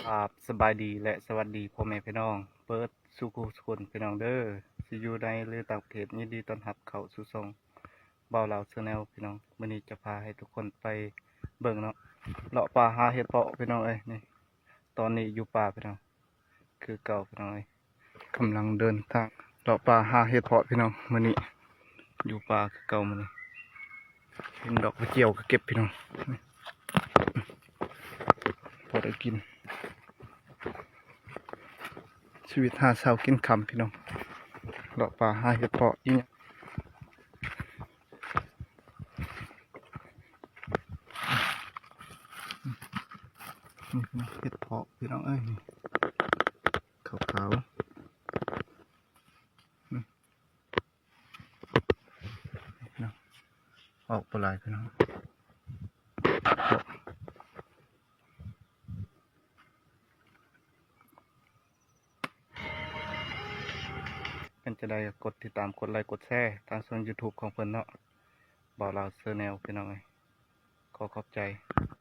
ກາບສະບາຍດີ ແລະ ສະຫວັດດີພໍ່ແມ່ພີ່ນ້ອງເບິດສູ່ຜູ້ສູ່ຄົນພີ່ນ້ອງເດີ ຊິຢູ່ໃນ ຫຼື ຕ່າງປະເທດ ຍິນດີຕ້ອນຮັບເຂົ້າສູ່ຊ່ອງບ່າວລາວແຊນແນວພີ່ນ້ອງ. ມື້ນີ້ຈະພາໃຫ້ທຸກຄົນໄປເບິ່ງເນາະ ເລາະປ່າຫາເຫັດເປາະພີ່ນ້ອງເອີຍ. ນີ້ ຕອນນີ້ຢູ່ປ່າພີ່ນ້ອງ ຄືເກົ່າພີ່ນ້ອງເອີຍ. ກຳລັງເດີນທາງເລາະປ່າຫາເຫັດເປາະພີ່ນ້ອງ. ມື້ນີ້ຢູ່ປ່າຄືເກົ່າມື້ນີ້. ເຫັນດອກກະຈຽວກະເກັບພີ່ນ້ອງ ພໍໄດ້ກິນ. ຊີວິດຫາເຊົ້າກິນຄ່ຳພີ່ນ້ອງ ເລາະປ່າຫາເຫັດເປາະອີ່ຫຍັງ. ນີ້ເຫັດເປາະພີ່ນ້ອງເອີຍ ຂາວໆ ອອກບໍ່ຫຼາຍພີ່ນ້ອງ. ເປັນຈັ່ງໃດກໍກົດຕິດຕາມ ກົດໄລ ກົດແຊທາງຊ່ອງຢູທູບຂອງເພິ່ນເນາະ ບ່າວລາວແຊນແນວພີ່ນ້ອງເອີຍ. ຂໍຂອບໃຈ.